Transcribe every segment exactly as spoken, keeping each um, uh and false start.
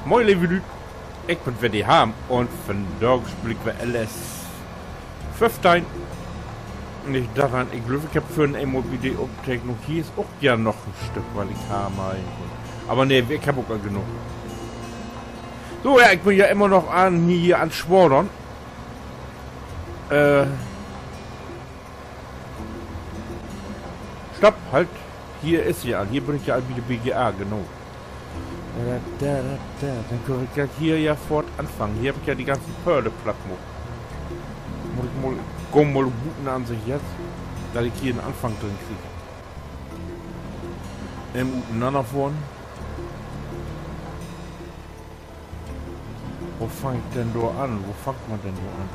Moin, leve Lüüd. Ik bün weer de Harm un vandaag speel ik weer L S föffteihn. Nich doran, ik glööv, ik heff vörhen eenmal bi de Opteknung, hier is ok ja noch en Stück, wat ik harr meihen kunn. Aver nee, ik heff ok al genoog. So, ja, ik bün ja immer noch an, hier an Swadern. Äh, Stopp, halt. Hier is se ja al. Hier bün ik ja al bi de B G A, genau. Da, da, da, da. Denn köön wi ja hier ja foort anfangen. Hier heff ik ja de ganzen Pölle platt maakt. Mutt ik mal, gah mal buten an sik jetzt, dat ik hier en Anfang drin krieg. Even utenanner fohren. Wo fang ik denn dor an? Wo fangt man denn dor an?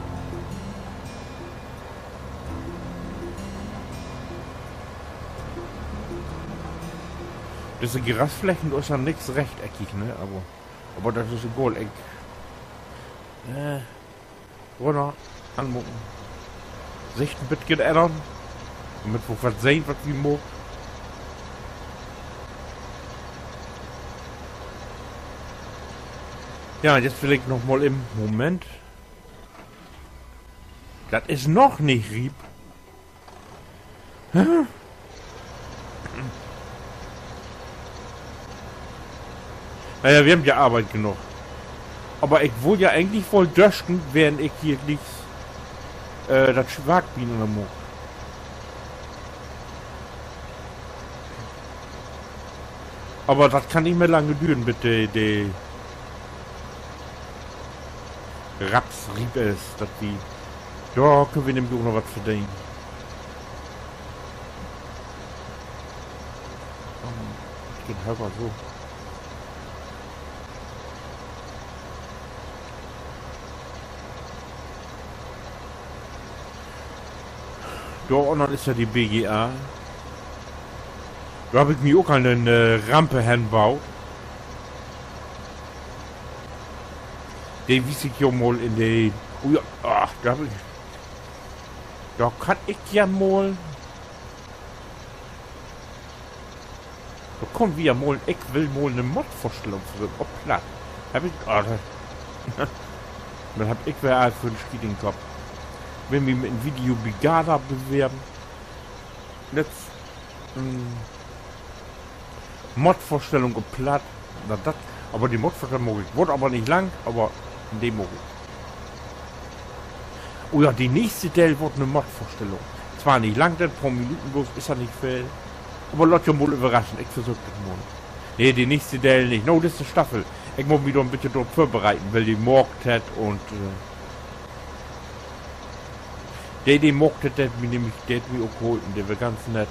Disse Grasflächen, dor is ja nix rechteckig, ne? Aver, aver dat is egal, ik, äh, runner, anmaken. Sicht en beten ännern. Dormit wi ok wat sehn, wat wi maakt. Ja, jetzt will ik noch mal in, Moment. Dat is noch nich riep. Na ja, wi hebbt ja Arbeit genoog. Aver ik wull ja egentlich woll döschen, wenn ik hier glieks, äh, dat Swaakbien ünnermaak. Aver dat kann nich mehr lang düren, bit de, de Raps riep is, dat wi, dor köönt wi nämlich ok noch wat verdenen. Geiht aver so. Dor ünnen is ja de B G A. Dor heff ik mi ok al en, äh, Ramp henbaut. De wies ik jo mal in de, oh ja, ach, dor heff ik, dor kann ik ja mal Dor kaamt wi ja mal, ik will mal 'ne Mod-Vörstellung för, op Platt. Heff ik, ah, dat, denn heff ik weer all för 'n Schiet in Kopp. Will mi mit en Video bi Gada bewerben. Letzt, mm, Mod-Vörstellung op Platt. Na, dat, aver de Mod-Vörstellung maak ik. Word aver nich lang, aver de maak ik. Oh ja, de nächste Deel word 'ne Mod-Vörstellung. Twaar nich lang, denn poor Minuten bloots, is ja nich veel. Aver laat jo mal överraschen, ik versöök dat mal. Nee, de nächste Deel nich. Na, disse Staffel. Ik mutt mi dor en beten op vörbereiten, well de maakt hett un, äh, de, de maakt hett, de hett mi nämlich, de hett mi ok holpen, de weer ganz nett.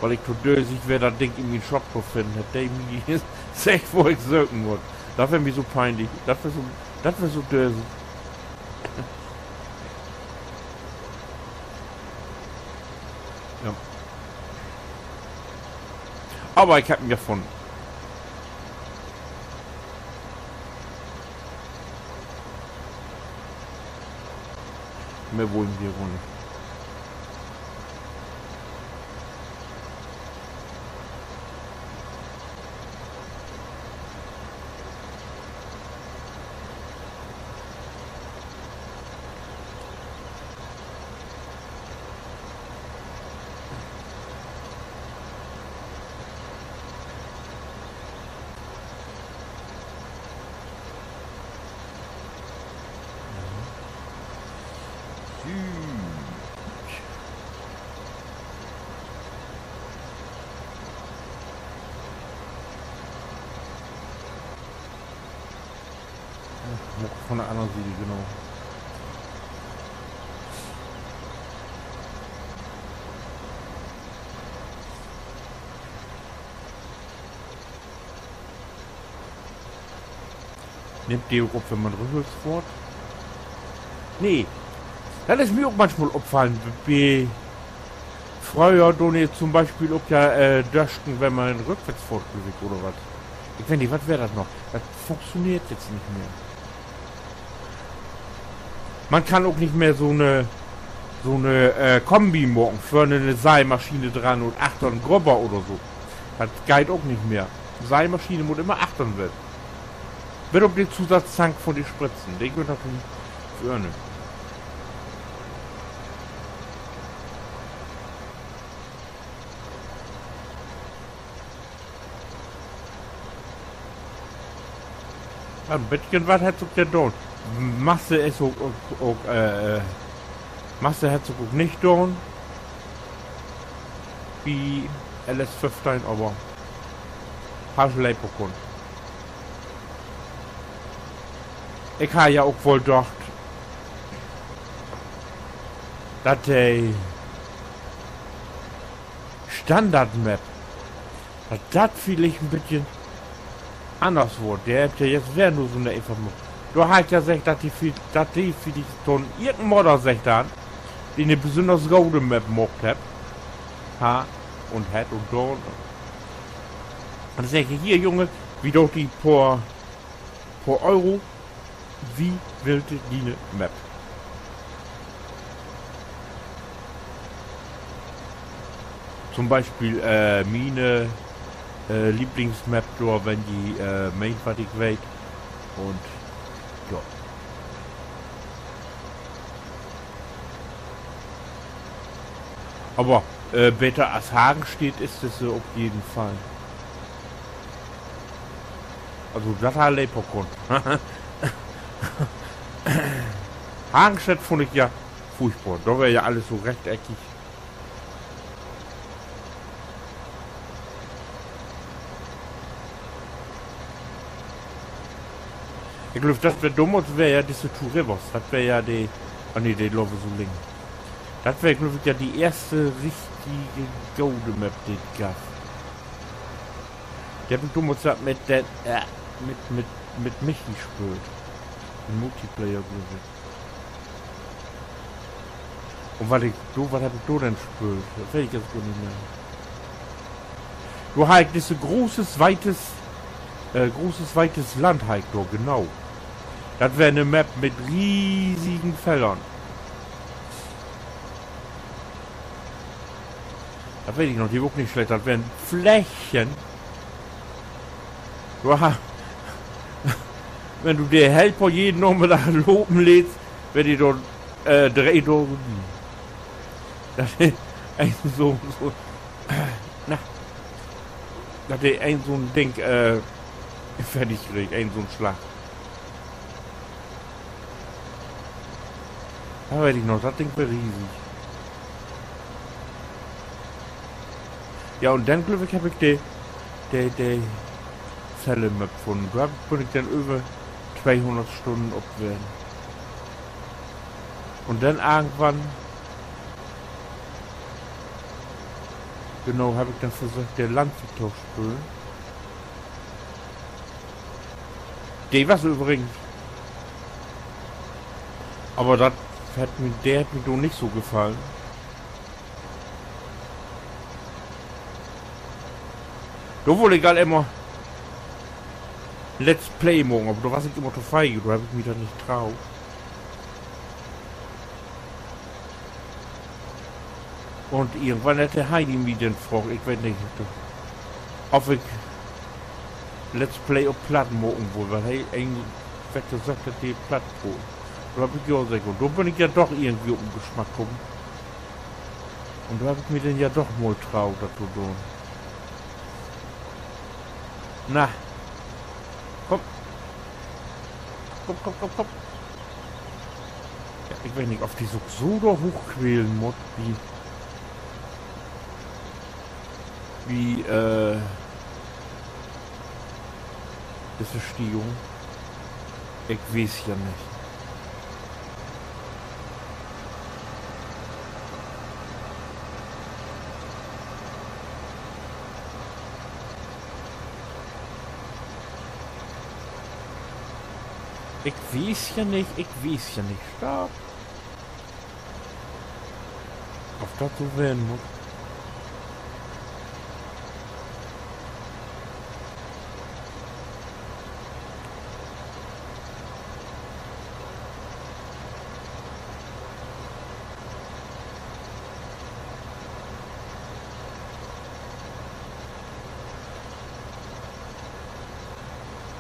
Wiel ik to dösig weer, dat Ding in mien Shop to finnen, hett de mi seggt, wo ik söken mutt. Dat weer mi so pienlich. Dat weer so, dat weer so dösig. Ja. Aver ik heff em ja funnen. Mehr wullen wi woll nich. Mutt von de anner Siet, genau. Nimmt de ok op, wenn man rückwärts fohrt? Nee. Dat is mi ok manchmal opfallen. Bi, fröher dee to'n Bispeel ok ja, äh, döschen, wenn man rückwärts fohrt, glööv ik, oder wat. Ik weet nich, wat weer dat noch? Dat funktioneert jetzt nich mehr. Man kann ok nich mehr so 'ne, so 'ne, äh, Kombi maken, vörn 'ne Seimaschien dran un achtern 'n Grubber oder so. Dat geiht ok nich mehr. Seihmaschine mutt immer achtern ween. Bit op de Zusatztank von de Spritzen. De gehöört natürlich vörne. Ja, en beten wat hett sik ok ja daan. Masse is ok, ok, ok, äh, Masse hett sik ok nich daan. Bi L S föffteihn, aver harr lever kunnt. Ik harr ja ok woll dacht, dat de Standard-Map, dat dat villicht en beten anners word. De hebbt ja jetzt weer nu so 'ne Info maakt. Dor harr ik ja seggt, dat de, dat de villicht to'n eersten Mal dor seggt harrn, de 'ne besünners gode Map maakt hebbt. Ha, un hett un daan. Un denn seggt he: Hier, Junge, wi doot di poor, poor Euro, wi willt diene Map. To'n Bispeel, äh, miene, äh, Lieblingsmap dor, wenn ji, äh, meent, wat ik weet. Un, ja. Aver, äh, beter as Hagenstedt is dat, äh, op jeden Fall. Also, dat harr leper kunnt. Hagenstedt funn ik ja furchtbor. Dor weer ja allens so rechteckig. Ik glööv, dat weer domals, weer ja disse Two Rivers. Dat weer ja de, oh nee, de lopen so liggen. Dat weer, glööv ik, ja de eerste richtige gode Map, de dat gaff. De heff ik domals ja mit den, äh, mit, mit, mit Michi speelt. In Multiplayer, glööv ik. Un wat ik do, wat heff ik dor denn speelt? Dat weet ik jetzt gor nich mehr. Do harr ik disse großes, weites, äh, großes, weites Land harr ik dor, genau. Dat weer 'ne Map mit riesigen Feldern. Dat weet ik noch, de weer ok nich slecht. Dat weren Flächen. Wenn du de Helper jeden Namiddag lopen lettst, weer de dor, äh, dree Daag bi. Dat een so, so, na, dat de een so'n Ding, äh, fertig kreeg, een so'n Slag. Dat weet ik noch, dat Ding weer riesig. Ja, un denn, glööv ik, heff ik de, de, de Celle-Map funnen. Dor heff ik, bün ik denn över tweehunnert Stünnen op ween. Un denn irgendwann, genau, heff ik denn versöcht, de Landwirt to spölen. De was övrigens, aver dat hett mi, de hett mi do nich so gefallen. Dor wull ik al immer Let's Play maken, aver dor was ik immer to feige, dor heff ik mi dat nich troot. Un irgendwann hett de Heini mi denn fraagt, ik weet nich, of ik Let's Play op Platt maken wull, wiel he een, wett ja seggt, dat de Platt proot. Dor heff ik ja seggt, un dor bün ik ja doch irgendwie op en Gesmack kamen. Un dor heff ik mi denn ja doch mal troot, dat to doon. Na. Kumm. Kumm, kumm, kumm, kumm. Ja, ik weet nich, of de sük so dor hoochquälen mutt, wie, wie, äh, disse Stiegung. Ik weet ja nich. Ik weet ja nich, ik weet ja nich. Stopp. Of dat so ween mutt?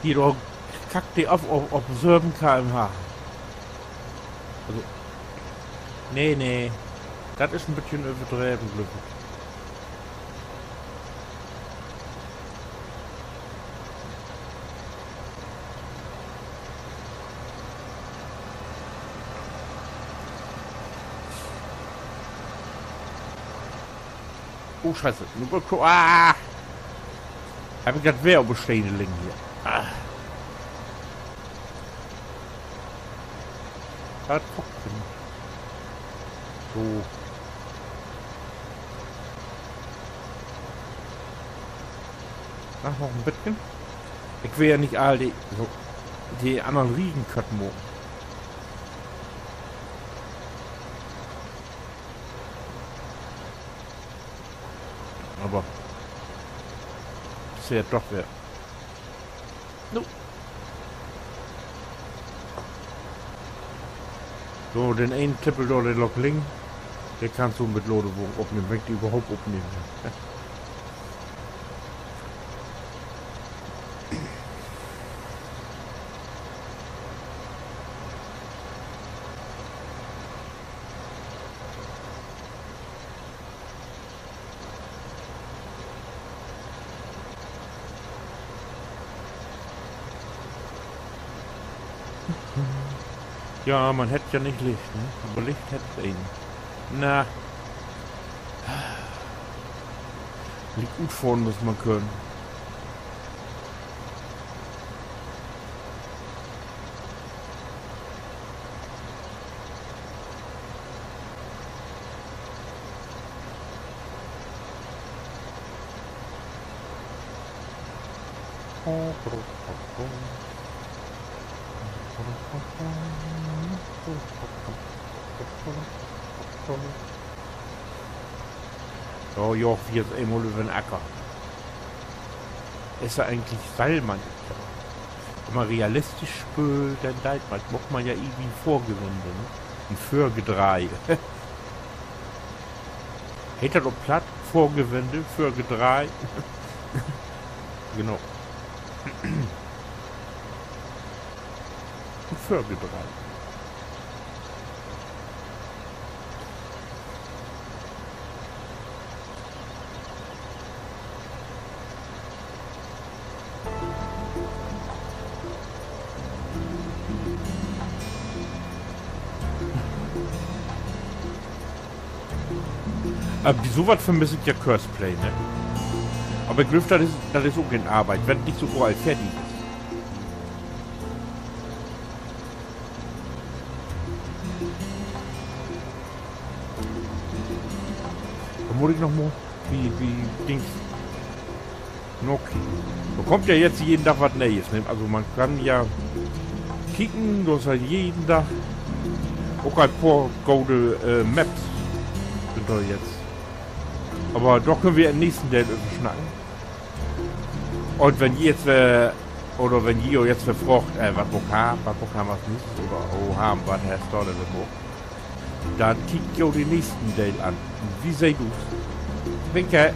Hier, dor kackt de af op, op söven K M H. Also, nee, nee. Dat is en beten överdreven, glööv ik. Oh, Scheiße. Nu, ah! Heff ik dat weer op de Stene liggen hier. Ah. Dat packt he nich. So. Ach, noch en beten. Ik will ja nich all de, so, de annern Riegen kaputt maken. Aver is ja doch weer. Nu. So, den enen Tippel dor, de Lok links, de kannst du mit Ladewagen opnehmen, wenn ik de överhaupt opnehmen kann. Ja, man hett ja nich Licht, ne? Aver Licht hett een. Na. Licht utfohren muss man könen. So, jo, wi is eenmal över 'n Acker. Is dor egentlich Seilmann? Wenn man realistisch spöölt, denn deit man, maakt man ja irgendwie en Vörgewende, ne? En Vörgedreih. Heet dat op Platt? Vörgewende, Vörgedreih? Genau. En Vörgedreih. Äh, bi so wat vermiss ik ja Courseplay, ne? Aver ik glööv, dat is, dat is ok in Arbeit, wenn 't nich sogor al fertig is. Dor mutt ik noch mal, wi, wi Dings, noch kieken. Dor kummt ja jetzt jeden Dag wat Nee'es, ne? Also man kann ja kieken, dor is ja jeden Dag ok en poor gode, äh, Maps sünd dor jetzt. Aver dor köönt wi in'n nächsten Deel över snacken. Un wenn ji jetzt, äh, oder wenn ji jo jetzt weer fraagt, äh, wat maakt Harm, wat maakt Harm as nächstes oder, oh, Harm, wat hest du denn weer maakt? Denn kiekt jo den nächsten Deel an. Wi seht us. Winke.